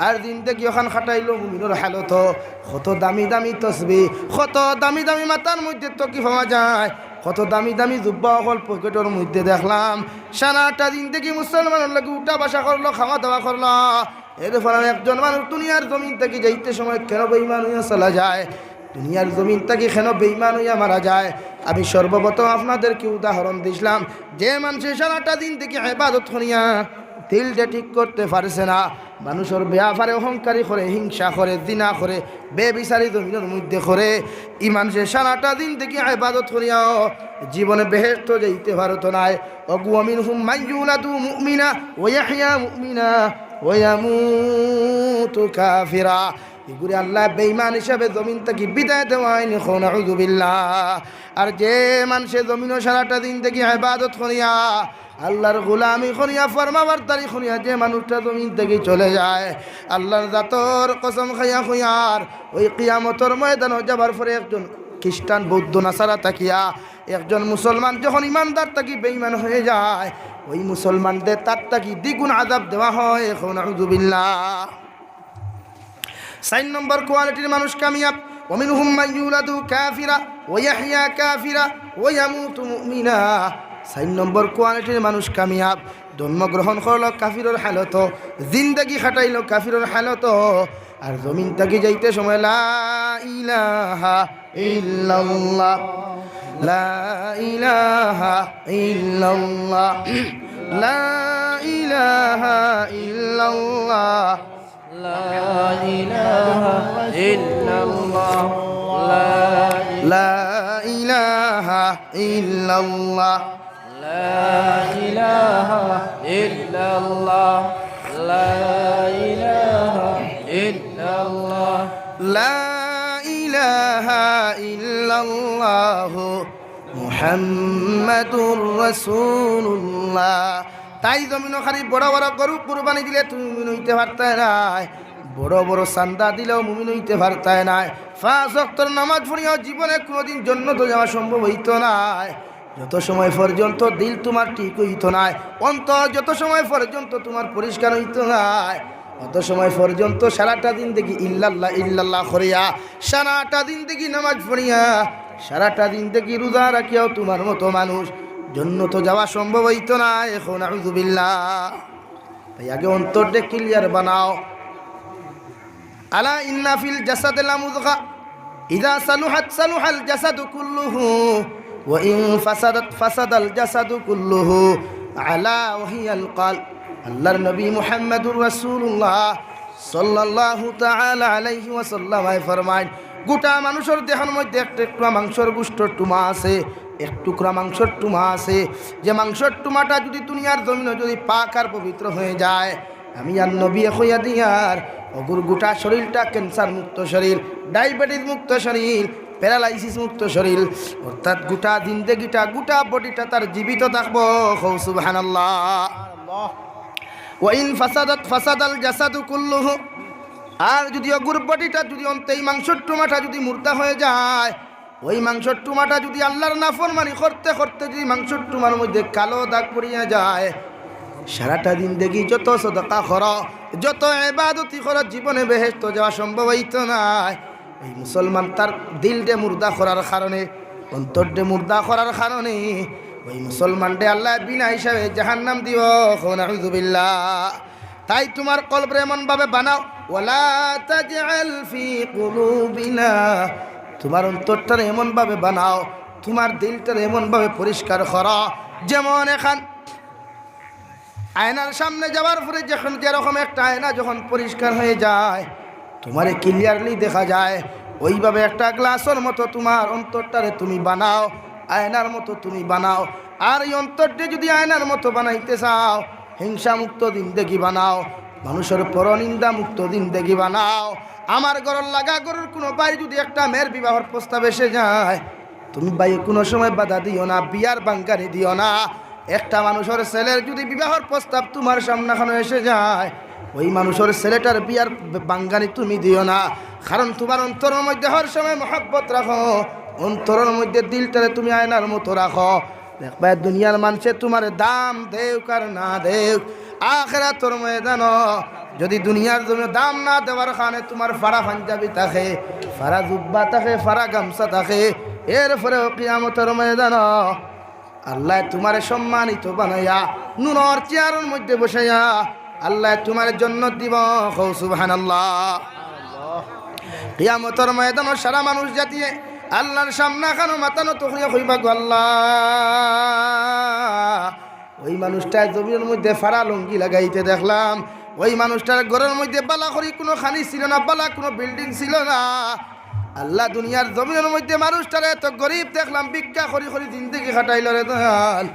আর জিন্দেগি অখান কাটাইলো মুমিনর হালতো। কত দামি দামি তসবি, কত দামি দামি মাথার মধ্যে টুপি পাওয়া যায়, কত দামি দামি জুব্বা অকল পকেটর মধ্যে দেখলাম। সারাটা জিন্দেগি মুসলমানর লগে উঠা বসা করলো, খাওয়া দাওয়া করলো, এরপরে একজন মানুষ দুনিয়ার জমিন থাকি যাইতে সময় কেন বেঈমান অইয়া চলা যায়, দুনিয়ার জমিন থাকি কেন বেঈমান অইয়া মারা যায়। আমি সর্বপ্রথম আপনাদেরকে উদাহরণ দিছলাম, যে মানষে সারাটা জিন্দেগি ইবাদত করিয়া দিলটা ঠিক করতে পারছে না, মানুষর ব্যাপারে অহংকারী করে, হিংসা করে, জিনা করে, বেবিচারি জমিনর মধ্যে করে, ই মানষে সারাটা জিন্দেগি ইবাদত করিয়াও জীবনে বেহেশতো যাইতে পারতো নায়। ওগু, মিনহুম মান ইউলাদু মুমিনা ওয়া ইয়াহইয়া মুমিনা ওয়া ইয়ামুতু কাফিরা। ইগুরে আল্লায় বেঈমান হিসাবে জমিন থাকি বিদায় দেওয়াইন, কও নাউজুবিল্লাহ। আর যে মানষে জমিনো সারাটা জিন্দেগি ইবাদত করিয়া, আল্লার গোলামি করিয়া, ফরমাবরদারি করিয়া যে মানুষটা জমিন থাকি চলে যায়, আল্লার জাতর কসম খাইয়া কইয়ার, ওই কিয়ামতর ময়দানো যাবার পরে একজন খ্রিস্টান, বৌদ্ধ, নাসারা থাকিয়া একজন মুসলমান যখন ইমানদার থাকি বেঈমান হয়ে যায়, ওই মুসলমানরে তার থাকি দ্বিগুণ আযাব দেওয়া হয়। কও নাউজুবিল্লাহ। চাইর নম্বর কোয়ালিটির মানুষ কামিয়াব, ওয়া মিনহুম মান ইউলাদু কাফিরা ওয়া ইয়াহইয়া কাফিরা ওয়া ইয়ামুতু মুমিনা। চাইর নম্বর কোয়ালিটির মানুষ কামিয়াব, জন্মগ্রহণ করলো কাফিরর হালতো, জিন্দেগি কাটাইলো কাফিরর হালতো, আর জমিন থাকি যাইতে সময় লা ইলাহা ইল্লাল্লাহ, লা ইলাহা ইল্লাল্লাহ, লা ইলাহা ইল্লাল্লাহ। لا إله إلا الله. لا إله إلا الله. لا إله إلا الله. لا إله إلا الله. لا إله إلا الله. لا إله إلا الله. মুহাম্মাদুর রাসূলুল্লাহ। তাই জমিনো খালি বড় বড় গরু কুরবানি দিলে তুমি মুমিন অইতে পারতায় নায়, বড় বড় চান্দা দিলেও মুমিন অইতে পারতায় নায়, পাঁচ ওয়াক্তর নামাজ পড়িয়াও জীবনে কোনোদিন জন্নতো যাওয়া সম্ভব অইতো নায়। যত সময় পর্যন্ত দিল তুমার ঠিক অইতো নায়, অন্তর যত সময় পর্যন্ত তুমার পরিষ্কার অইতো নায়, অত সময় পর্যন্ত সারাটা জিন্দেগি ইল্লাল্লাহ, ইল্লাল্লাহ করিয়া, সারাটা জিন্দেগি নামাজ পড়িয়া, সারাটা জিন্দেগি রোজা রাখিয়াও তুমার মতো মানুষ জন্নতো যাওয়া সম্ভব অইতো নায়। কও নাউজুবিল্লাহ। তাই আগে অন্তররে clear বানাও। ألا إن في الجسد لمضغة إذا صلحت صلح الجسد كله وإن فسدت فسد الجسد كله ألا وهي القلب. আল্লার নবী মুহাম্মাদুর রাসূলুল্লাহ সাল্লাল্লাহু তাআলা আলাইহি ওয়াসাল্লাম ফরমাইন, গোটা মানুষর দেহর মধ্যে এক টুকরা মাংসর গোশতর টুমা আছে, এক টুকরা মাংসর টুমা আছে, যে মাংসর টুমাটা যদি দুনিয়ার জমিনো যদি পাক আর পবিত্র হয়ে যায়, আমি আর নবী কইয়া দিয়ার, অগুর গোটা শরীরটা cancer মুক্ত শরীর, diabetes মুক্ত শরীর, paralysis মুক্ত শরীর, অর্থাৎ গোটা জিন্দেগিটা, গোটা bodyটা তার জীবিত থাকবো। কও সুবহানাল্লাহ। وإن فسدت فسد الجسد كله. আর যদি অগুর bodyটা যদি অন্তে এই মাংসর টুমাটা যদি মুর্দা হয়ে যায়, ওই মাংসর টুমাটা যদি আল্লার নাফরমানি করতে করতে যদি মাংসর টুমার মধ্যে কালো দাগ পড়িয়া যায়, সারাটা জিন্দেগি যত সদকা করো, যত ইবাদতি করো, জীবনে বেহেশতো যাওয়া সম্ভব অইতো নায়। ওই মুসলমান তার দিলরে মুর্দা করার কারণে, অন্তররে মুর্দা করার কারণে ওই মুসলমানরে আল্লায় বিনা হিসাবে জাহান্নাম দিবো। কও নাউজুবিল্লাহ। তাই তুমার কলবরে এমন ভাবে বানাও, ولا تجعل في قلوبنا, তুমার অন্তরটারে এমন ভাবে বানাও, তুমার দিলটারে এমন ভাবে পরিষ্কার করো, যেমন এখান আয়নার সামনে যাওয়ার পরে যখন যেরকম একটা আয়না যখন পরিষ্কার হয়ে যায়, তুমারে clearly দেখা যায়, ওইভাবে একটা গ্লাসর মতো তুমার অন্তরটারে তুমি বানাও, আয়নার মতো তুমি বানাও। আর এই অন্তরটা যদি আয়নার মতো বানাইতে চাও, হিংসা মুক্ত জিন্দেগি বানাও, মানুষর পরনিন্দা মুক্ত জিন্দেগি বানাও। আমার ঘরর লাগা ঘরর কোনো ভাইর যদি একটা মেয়ের বিবাহর প্রস্তাব এসে যায়, তুমি ভাই কুনু সময় বাধা দিও না, বিয়ার ভাঙ্গানি দিও না। একটা মানুষর ছেলের যুদি বিবাহর প্রস্তাব তুমার সামনাখানো এসে যায়, ওই মানুষর ছেলেটার বিয়ার ভাঙ্গানি তুমি দিও না। কারণ তুমার অন্তরর মধ্যে হর সময় মহব্বত রাখো, অন্তরর মধ্যে দিলটারে তুমি আয়নার মতো রাখো। দেখবায় দুনিয়ার মানষে তুমারে দাম দেউক আর না দেউক, আখেরাতর ময়দানো যুদি দুনিয়ার জমিনো দাম না দেওয়ার কারণে তুমার ফাড়া পাঞ্জাবি থাকে, ফাড়া জুব্বা থাকে, ফাড়া গামছা থাকে, এরপরেও কিয়ামতর ময়দানো আল্লায় তুমারে সম্মানিত বানাইয়া নুরর চেয়ারর মধ্যে বসাইয়া আল্লায় তুমারে জন্নত দিবো। কও সুবহানাল্লাহ। কিয়ামতর ময়দানো সারা মানুষ জাতিয়ে আল্লার সামনাখানো মাথা নত করিয়া কইবা গো আল্লাহ, ওই মানুষটায় জমিনর মধ্যে ফাড়া লুঙ্গি লাগাইতে দেখলাম, ওই মানুষটার ঘরর মধ্যে বালা করি কুনু খানি ছিল না, বালা কুনু বিল্ডিং ছিল না। আল্লাহ, দুনিয়ার জমিনর মধ্যে মানুষটারে এত গরিব দেখলাম, ভিক্ষা করি করি জিন্দেগি কাটাইলো রে দয়াল।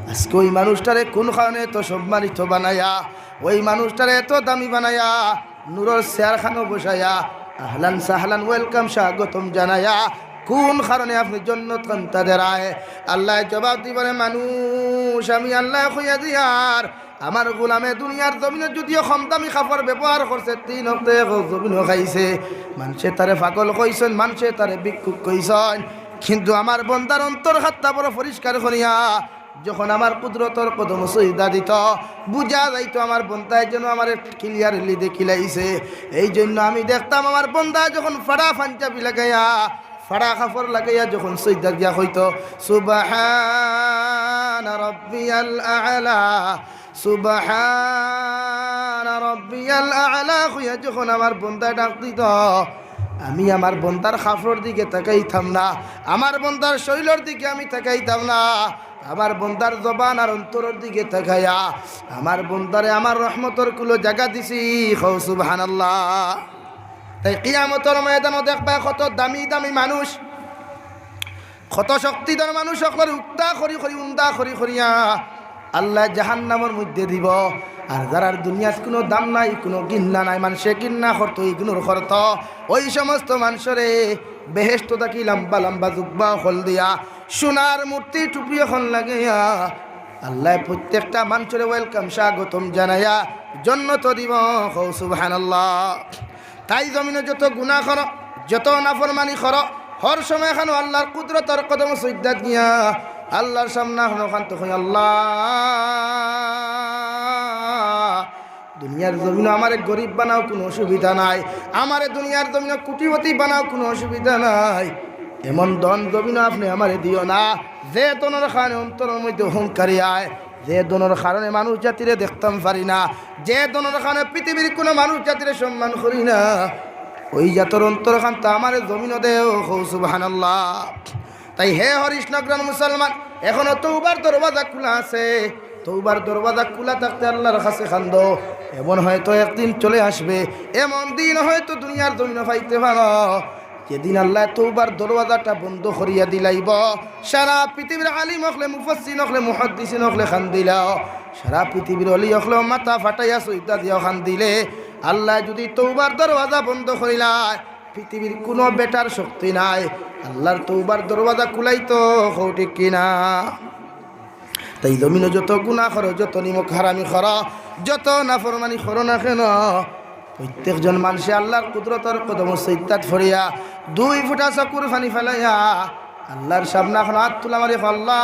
আজকে ওই মানুষটারে কুন কারণে এত সম্মানিত বানাইয়া, ওই মানুষটারে এত দামি বানাইয়া নুরর চেয়ারখানো বসাইয়া আহলান সাহলান, ওয়েলকাম, স্বাগতম জানাইয়া কুন কারণে আপনে জন্নতখান তারে দেরায়? আল্লায় জবাব দিবো রে মানুষ, আমি আল্লায় কইয়া দিয়ার, আমার গোলামে দুনিয়ার জমিনো যুদিও কম দামি কাপড় ব্যবহার করছে, তিন অক্ত এক জমিনো খাইছে, মানষে তারে পাগল কইছইন, মানষে তারে ভিক্ষুক কইছইন, কিন্তু আমার বন্দার অন্তর খাত্তা বড় পরিষ্কার করিয়া যখন আমার কুদরতর কদমো সিজদা দিতো, বুঝা যাইতো আমার বন্দায় যেন আমারে ক্লিয়ারলি দেখিলাইছে। এই জন্য আমি দেখতাম আমার বন্দায় যখন ফাড়া পাঞ্জাবি লাগাইয়া, ফাড়া কাপড় লাগাইয়া যখন সিজদাত গিয়া কইতো, "সুবহানা রাব্বিয়াল আ'লা, সুবহানা রাব্বিয়াল আ'লা" কইয়া যখন আমার বন্দায় ডাক দিতো, আমি আমার বন্দার কাপড়র দিকে তাকাইতাম না, আমার বন্দার শরীলর দিকে আমি তাকাইতাম না, আমার বন্দার জবান আর অন্তরর দিকে তাকাইয়া আমার বন্দারে আমার রহমতর কুলো জাগা দিছি। কও সুবহানাল্লাহ। তাই কিয়ামতর ময়দানো দেখবায় কত দামি দামি মানুষ, কত শক্তিধর মানুষ অকলরে উক্তা করি করি, উন্দা করি করিয়া আল্লায় জাহান্নামর মধ্যে দিবো। আর যারার দুনিয়াত কুনু দাম নাই, কুনু ঘিন্না নাই, মানষে ঘিন্না করতো, ইগনোর করতো, ওই সমস্ত মানষরে বেহেশত থাকি লম্বা লম্বা জুব্বা অকল দিয়া, সোনার মূর্তি টুপি অকল লাগাইয়া আল্লায় প্রত্যেকটা মানষরে ওয়েলকাম, স্বাগতম জানাইয়া জন্নতো দিবো। কও সুবহানাল্লাহ। তাই জমিনো যত গুনা করো, যত নাফরমানি করো, হর সময়খানো আল্লার কুদরতর কদমো সিজদাত গিয়া আল্লার সামনাখানো কান্তো কই, "আল্লাহ, দুনিয়ার জমিনো আমারে গরিব বানাও, কুনু অসুবিধা নাই, আমারে দুনিয়ার জমিনো কোটিপতি বানাও, কুনু অসুবিধা নাই, এমন ধন জমিনো আপনে আমারে দিও না, যে ধনর কারণে অন্তরর মধ্যে অহংকারী আয়, যে ধনর কারণে মানুষ জাতিরে দেখতাম পারি না, যে ধনর কারণে পৃথিবীর কুনু মানুষ জাতিরে সম্মান করি না, ওই জাতর অন্তরখান তো আমারে জমিনো দেও।" কও সুবহানাল্লাহ। তাই হে হরিশনগরর মুসলমান, এখনো তৌবার দরওয়াজা খুলা আছে। তৌবার দরওয়াজা খুলা থাকতে আল্লার কাছে কান্দো। এমন হয়তো একদিন চলে আসবে, এমন দিন হয়তো দুনিয়ার জমিনো পাইতে পারো, যেদিন আল্লায় তৌবার দরওয়াজাটা বন্ধ করিয়া দিলাইবো। সারা পৃথিবীর আলিম অকলে, মুফাসসিরিন অকলে, মুহাদ্দিসিন অকলে কান্দিলাও, সারা পৃথিবীর অলি অকলেও মাথা ফাটাইয়া সিজদা দিয়াও কান্দিলে, আল্লায় যুদি তৌবার দরওয়াজা বন্ধ করিলায়, পৃথিবীর কুনু বেটার শক্তি নাই আল্লার তৌবার দরওয়াজা খুলাইতো। কও ঠিক কিনা? তাই জমিনো যত গুনা করো, যত নিমক হারামি করো, যত নাফরমানি করো না কেন, প্রত্যেকজন মানষে আল্লার কুদরতর কদমো সিজদাত পড়িয়া দুই ফুটা চকুর পানি ফালাইয়া আল্লার সামনাখানো আত তুলা মারি কও, "আল্লাহ,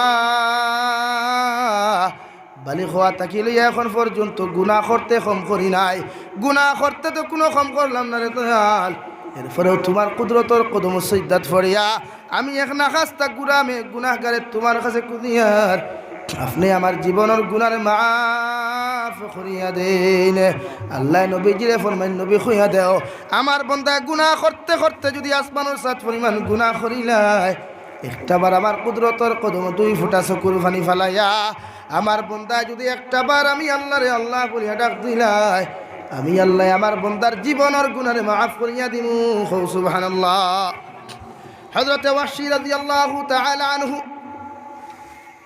বালিগ অওয়া থাকি লইয়া এখন পর্যন্ত গুনা করতে কম করি নাই, গুনা করতে তো কুনু কম করলাম না রে দয়াল, এরপরেও তুমার কুদরতর কদমো সিজদাত পড়িয়া আমি এক নাখাস্তা গুলামে গুনাগারে তুমার কাছে কুদিয়ার, আপনে আমার জীবনর গুনারে মাফ করিয়া দেইন।" আল্লায় নবীজিরে ফরমাইন, "নবী, কইয়া দেও, আমার বন্দায় গুনা করতে করতে যুদি আসমানর ছাদ পরিমাণ গুনা করিলায়, একটা বার আমার কুদরতর কদমো দুই ফুটা চকুর পানি ফালাইয়া আমার বন্দায় যুদি একটা বার আমি আল্লারে আল্লাহ বলিয়া ডাক দিলায়, আমি আল্লায় আমার বন্দার জীবনর গুনারে মাফ করিয়া দিমু।" কও সুবহানাল্লাহ। হযরতে ওয়াহশী রাদিয়াল্লাহু তাআলা আনহু,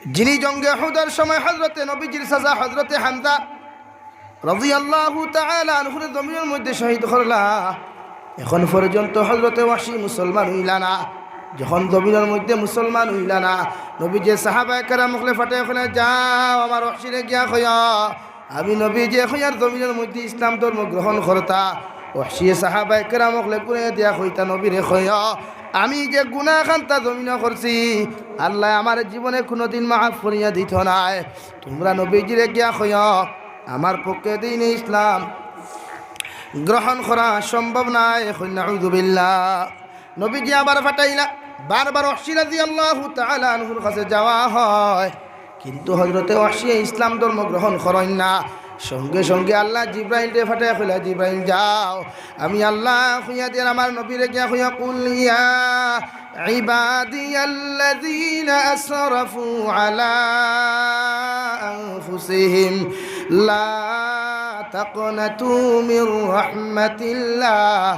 যিনি জঙ্গে উহুদর সময় হযরতে নবীজির চাচা হযরতে হামজা রাদিয়াল্লাহু তাআলা আনহুরে জমিনর মধ্যে শহীদ করলা, এখন পর্যন্ত হযরতে ওয়াহশী মুসলমান অইলা না। যখন জমিনর মধ্যে মুসলমান অইলা না, নবীজিয়ে সাহাবায়ে কেরাম অকলরে পাঠাইয়া কইলা, "যাও, আমার ওয়াহশিরে গিয়া কইও, আমি নবীজিয়ে কইয়ার জমিনর মধ্যে ইসলাম ধর্ম গ্রহণ করতা।" ওয়াহশিয়ে সাহাবায়ে কেরাম অকলরে ঘুরাইয়া দিয়া কইতা, "নবীরে কইও, আমি যে গুনাহ খান্তা জমিনো করছি, আল্লায় আমারে জীবনে কুনুদিন মাফ করিয়া দিতো নায়। তুমরা নবীজিরে গিয়া কইও, আমার পক্ষে দ্বীনে ইসলাম গ্রহণ করা সম্ভব নায়।" কইন, "নাউযুবিল্লাহ।" নবীজিয়ে আবার পাঠাইলা, বারবার ওয়াহশি রাদিয়াল্লাহু তাআলা আনহুর কাছে যাওয়া হয়, কিন্তু হযরতে ওয়াহশিয়ে ইসলাম ধর্ম গ্রহণ করইন না। সঙ্গে সঙ্গে আল্লায় জিব্রাইলরে পাঠাইয়া কইলা, "জিব্রাইল যাও, আমি আল্লায় কইয়া দিয়ার আমার নবীরে গিয়া কইও, কুল ইয়া ইবাদিয়াল্লাযীনা আসরাফু আলা আনফুসিহিম লা তাকনাতু মির রাহমাতিল্লাহ,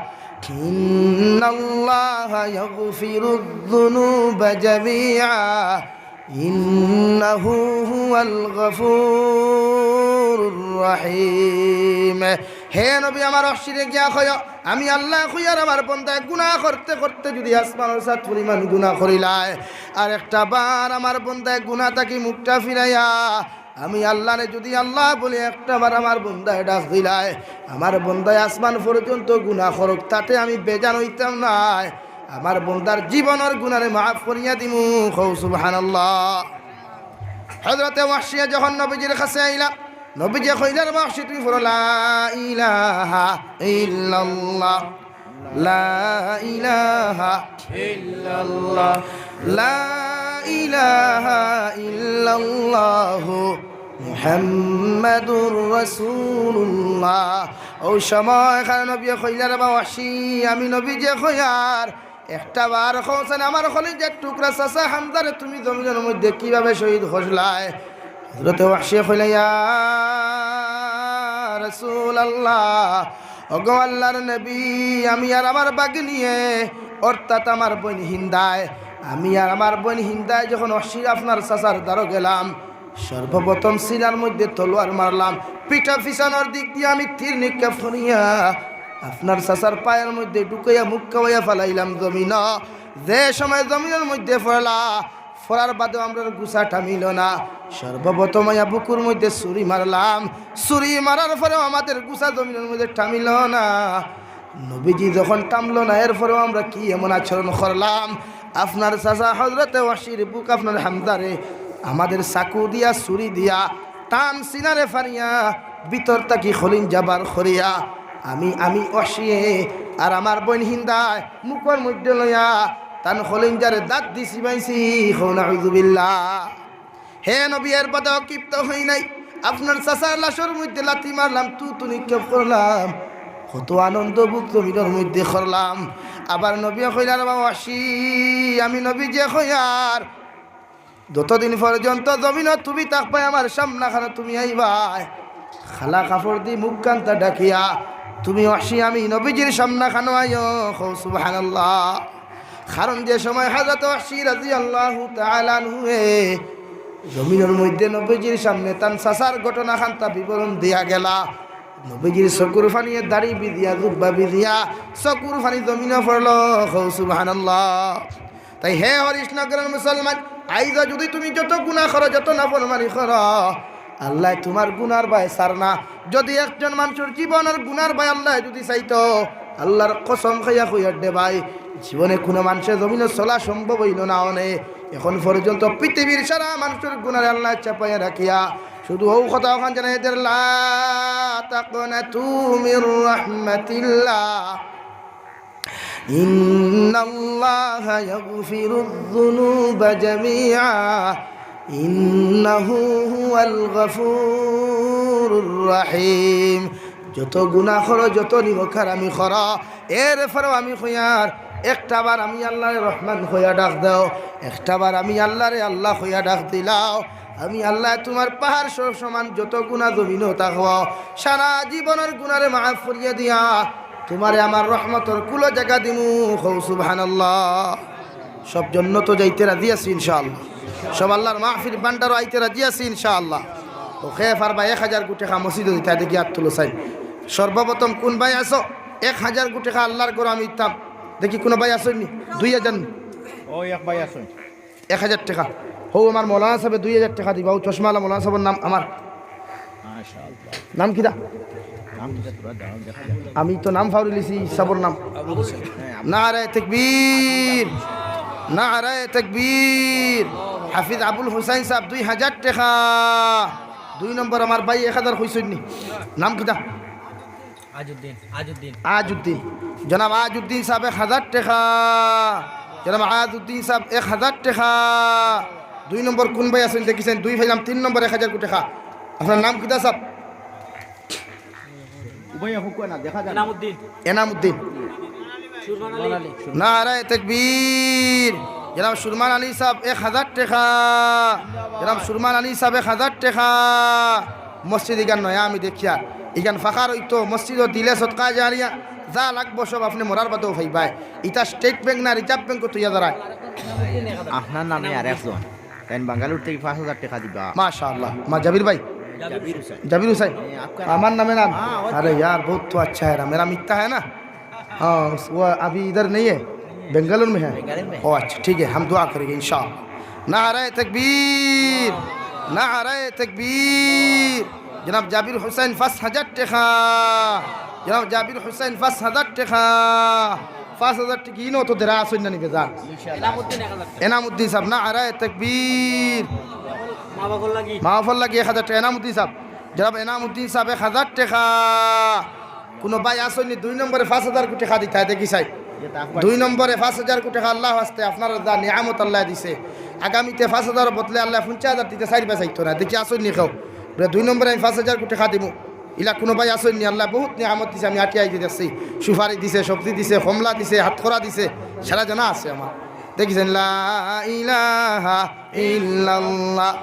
ইন্নাল্লাহা ইয়াগফিরুয যুনুবা জামিআ, ইন্নাহু হুয়াল গফুরুর রহিম।" হে নবী, আমার ওয়াহশিরে গিয়া কইও, আমি আল্লায় কইয়ার আমার বন্দায় গুনাহ করতে করতে যুদি আসমানর ছাদ পরিমাণ গুনাহ করিলায়, আর একটা বার আমার বন্দায় গুনাহ থাকি মুখটা ফিরাইয়া আমি আল্লারে যুদি আল্লাহ বলি একটা বার আমার বন্দায় ডাক দিলায়, আমার বন্দায় আসমান পর্যন্ত গুনাহ করুক, তাতে আমি বেজান অইতাম নায়। আমার বন্দার জীবনর গুনারে মাফ করিয়া দিমু। কও সুবহানাল্লাহ। হযরতে ওয়াহশিয়ে যখন নবীজির কাছে আইলা, নবীজিয়ে কইলা, "রে ওয়াহশি, তুমি পড়ো লা ইলাহা ইল্লাল্লাহ, লা ইলাহা ইল্লাল্লাহ, লা ইলাহা ইল্লাল্লাহু মুহাম্মাদুর রাসূলুল্লাহ।" অউ সময় খান নবীয়ে কইলা, "রে ওয়াহশি, আমি নবীজিয়ে কইয়ার একটা বার কওছেন, আমার কলিজার টুকরা চাচা হামজারে তুমি জমিনর মধ্যে কিভাবে শহীদ করলায়?" হযরতে ওয়াহশিয়ে কইলা, "ইয়া রাসূলুল্লাহ, ওগো আল্লাহর নবী, আমি আর আমার বাগিনিয়ে, অর্থাৎ আমার বইন হিন্দায়, আমি আর আমার বইন হিন্দায় যখন ওয়াহশি আপনার চাচার দ্বারো গেলাম, সর্বপ্রথম সিনার মধ্যে তলোয়ার মারলাম, পিঠা পিছনর দিক দিয়া আমি তীর নিক্ষেপ করিয়া আপনার চাচার পায়ের মধ্যে ঢুকাইয়া মুখ খাওয়াইয়া ফালাইলাম জমিনো। যে সময় জমিনর মধ্যে পড়লা, পড়ার বাদেও আমরার গুছা থামিলো না। সর্বপ্রথম আইয়া বুকুর মধ্যে ছুরি মারলাম, ছুরি মারার পরেও আমাদের গুছা জমিনর মধ্যে থামিলো না।" নবীজি যখন থামলো না, এরপরেও আমরা কি এমন আচরণ করলাম? আপনার চাচা হযরতে ওয়াহশির বুক, আপনার হামজারে আমাদের চাকু দিয়া, ছুরি দিয়া, তান সিনারে ফাড়িয়া, ভিতর থাকি কলিজা বার করিয়া, আমি, আমি ওয়াহশিয়ে আর আমার বইন হিন্দায় মুখর মধ্যে লইয়া তান কলিজারে দাঁত দি চিবাইছি। কও নাউজুবিল্লাহ। হে নবী, এর বাদেও ক্ষিপ্ত হই নাই। আপনার চাচার লাশর মধ্যে লাথি মারলাম, থুথু নিক্ষেপ করলাম, কত আনন্দ ভোগ জমিনর মধ্যে করলাম। আবার নবীয়ে কইলা, "রে বাবা ওয়াহশি, আমি নবীজিয়ে কইয়ার, যতদিন পর্যন্ত জমিনো তুমি থাকবায়, আমার সামনাখানো তুমি আইবায়, কালা কাপড় দি মুখখানতা ঢাকিয়া তুমি ওয়াহশি আমি নবীজির সামনাখানো আইও।" কও সুবহানাল্লাহ। কারণ যে সময় হযরত ওয়াহশি রাদিয়াল্লাহু তাআলা আনহুয়ে জমিনর মধ্যে নবীজির সামনে তান চাচার ঘটনাখানতা বিবরণ দিয়া গেলা, নবীজির চকুর পানিয়ে দাড়ি ভিজিয়া, জুব্বা ভিজিয়া, চকুর পানি জমিনো পড়লো। কও সুবহানাল্লাহ। তাই হে হরিশনগরর মুসলমান, আইজ যুদি তুমি যত গুনা করো, যত নাফরমানি করো, আল্লায় তুমার গুনার বায় ছাড় না। যুদি একজন মানষর জীবনর গুনার বায় আল্লায় যুদি চাইতো, আল্লার কসম খাইয়া কইয়ার দে ভাই, জীবনে কুনু মানষে জমিনো চলা সম্ভব অইলো না অনে। এখন পর্যন্ত পৃথিবীর সারা মানষর গুনারে আল্লায় চাপাইয়া রাখিয়া শুধু অউ কথা অখান জানাই দের, "লা তাকনাতু মির রাহমাতিল্লাহ।" ইন্নাল্লাহা ইয়াগফিরুয যুনুবা জামিআ, ইন্নাহু হুয়াল গফুরুর রহিম। যত গুনা করো, যত নিমকহারামি করো, এরপরেও আমি কইয়ার, একটা বার আমি আল্লারে রহমান কইয়া ডাক দেও, একটা বার আমি আল্লারে আল্লাহ কইয়া ডাক দিলাও। আমি আল্লায় তুমার পাহাড় সম-, সমান যত গুনা জমিনো থাকো, সারা জীবনর গুনারে মাফ করিয়া দিয়া তুমারে আমার রহমতর কুলো জাগা দিমু। কও সুবহানাল্লাহ। সব জন্নতো যাইতে রাজি আছি ইনশাআল্লাহ। সব আল্লার মাহফিল ভান্ডারো আইতে রাজি আছি ইনশাআল্লাহ। তো কে পারবা এক হাজার গু টেকা মসজিদো দিতা, দেখি আত তুলো চাই। সর্বপ্রথম কুন ভাই আছো, এক হাজার গু টেকা আল্লার ঘরো আমি দিতাম। দেখি কুনু ভাই আছো নি? দুই হাজার নি? ও এক ভাই আছইন। এক হাজার টেকা। হউ আমার মৌলানা সাবে দুই হাজার টেকা দিবা। ও চশমাআলা মৌলানা সাবর নাম আমার। মাশাআল্লাহ। নাম কিতা? নাম কিতা তোরা দাও, দেখা যাক। আমি তো নাম ফাউরিলিছি সাবর নাম। আবুল হোসেন। হ্যাঁ, আবুল নারায়ে তাকবীর। নারায়ে তাকবীর। হাফিজ আবুল হোসেন সাব দুই হাজার টেকা। দুই নম্বর আমার ভাই এক হাজার কইছইন নি। নাম কিতা? আজউদ্দিন, আজউদ্দিন। আজউদ্দিন। জনাব আজউদ্দিন সাব এক হাজার টেকা। জনাব আজউদ্দিন সাব এক হাজার টেকা। দুই নম্বর কুন ভাই আছইন দেখিছইন? দুই পাইলাম, তিন নম্বর এক হাজার টেকা। আপনার নাম কিতা সাব? উবাইয়া হুকুয়া না, দেখা যায় না। এনামুদ্দিন। এনামুদ্দিন। সুরমান আলী। নারায়ে তাকবীর। জনাব সুরমান আলী সাব এক হাজার টেকা। জনাব সুরমান আলী সাব এক হাজার টেকা। মসজিদ ইখান নয়া আমি দেখিয়ার। ইখান ফাঁকা রইতো, মসজিদো দিলে সদকা জারিয়া যা লাগবো সব আপনে মরার বাদেও পাইবায়। ইতা স্টেট ব্যাংক না রিজার্ভ ব্যাংকো থইয়া দাঁড়ায়। আপনার নামে আর একজন। তাইন বাঙ্গালোর থাকি পাঁচ হাজার টেকা দিবা। মাশাআল্লাহ। মা জাবির ভাই? জাবির হোসেন। জাবির হোসেন? হ্যাঁ, আপনার আমার নামে নাম? হ্যাঁ, ওই আরে তো। ইয়ার, বহুত তো আচ্ছা হ্যায়, মেরা মিত্তা হ্যায় না? हाँ, वो अभी इधर नहीं है, बेंगलुरु में है। बेंगलुरु में। ओ अच्छा, ठीक है, हम दुआ करेंगे इंशाअल्लाह। नाराए तकबीर, नाराए तकबीर। জনাব জাবির হোসেন পাঁচ হাজার টেকা, জনাব জাবির হোসেন পাঁচ হাজার টেকা, পাঁচ হাজার টেকা ইনো তো দেরা আছইন না নি বেজান। এনামুদ্দিন এক হাজার টেকা। এনামুদ্দিন সাব, নারায়ে তকবীর। মা বাফর লাগি। মা বাফর লাগি এক হাজার টেকা, এনামুদ্দিন সাব। জনাব এনামুদ্দিন সাব এক হাজার টেকা। কুনু ভাই আছইন নি দুই নম্বরে পাঁচ হাজার কোটি টেকা দিতা, দেখি চাই। দুই নম্বরে পাঁচ হাজার কোটি টেকা আল্লাহ ওয়াস্তে আপনার যা নিয়ামত আল্লাহ দিছে। আগামীতে পাঁচ হাজার বদলে আল্লাহ পঞ্চাশ হাজার দিতা চাইর বায় চাইতো না। দেখি আছইন নি কেউ? বলে, দুই নম্বরে আমি পাঁচ হাজার কোটি টেকা দিমু। ইলা কুনু ভাই আছইন নি? আল্লাহ বহুত নিয়ামত দিছে, আমি আটিয়া আইতে দেখছি। সুপারি দিছে, সবজি দিছে, কমলা দিছে, হাতকড়া দিছে, সারা জানা আছে আমার। দেখছেন? লা ইলাহা ইল্লাল্লাহ,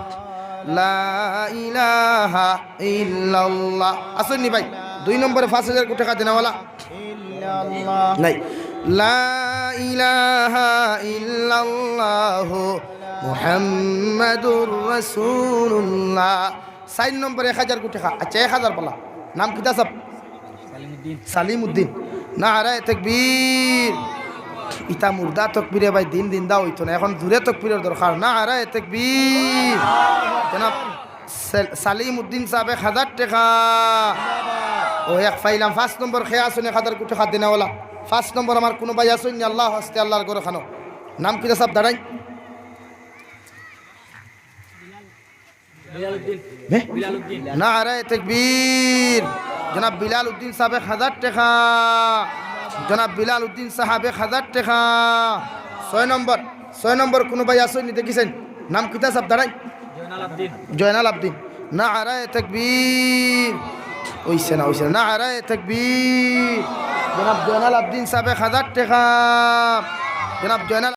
লা ইলাহা ইল্লাল্লাহ। আছইন নি ভাই? দুই নম্বরে পাঁচ হাজার কোটি টেকা দেনেওয়ালা? ইল্লাল্লাহ। নাই। লা ইলাহা ইল্লাল্লাহু মুহাম্মাদুর রাসূলুল্লাহ। চাইর নম্বরে এক হাজার কোটি টেকা। আচ্ছা, এক হাজার বলা। নাম কিতা সাব? সালিম উদ্দিন। সালিম উদ্দিন। নারায়ে তকবীর। ইতা মুর্দা তকবীরে ভাই, দিন দিন দা অইতো না। এখন জুরে তকবীরর দরকার। নারায়ে তকবীর। জনাব সাল-, সালিম উদ্দিন সাব এক হাজার টেকা। ও এক পাইলাম, পাঁচ নম্বর কে আছইন এক হাজার কোটি টেকা দেনেওয়ালা? পাঁচ নম্বর আমার কুনু ভাই আছইন নি? আল্লাহ ওয়াস্তে আল্লাহর ঘর খানো। নাম কিতা সাব? দাঁড়াই। বিলাল উদ্দিন। হে? বিলাল উদ্দিন। নারায়ে তকবীর। জনাব বিলাল উদ্দিন সাব এক হাজার টেকা। জনাব বিলাল উদ্দিন সাব এক হাজার টেকা। ছয় নম্বর, ছয় নম্বর কুনু ভাই আছইন নি? দেখি চাইন। নাম কিতা সাব? দাঁড়াই। জয়নাল আবদিন। জয়নাল আবদিন। নারায়ে তকবীর। অইছে না, অইছে না। নারায়ে তকবীর। জনাব জয়নাল আবদিন সাব এক হাজার টেকা। জনাব জয়নাল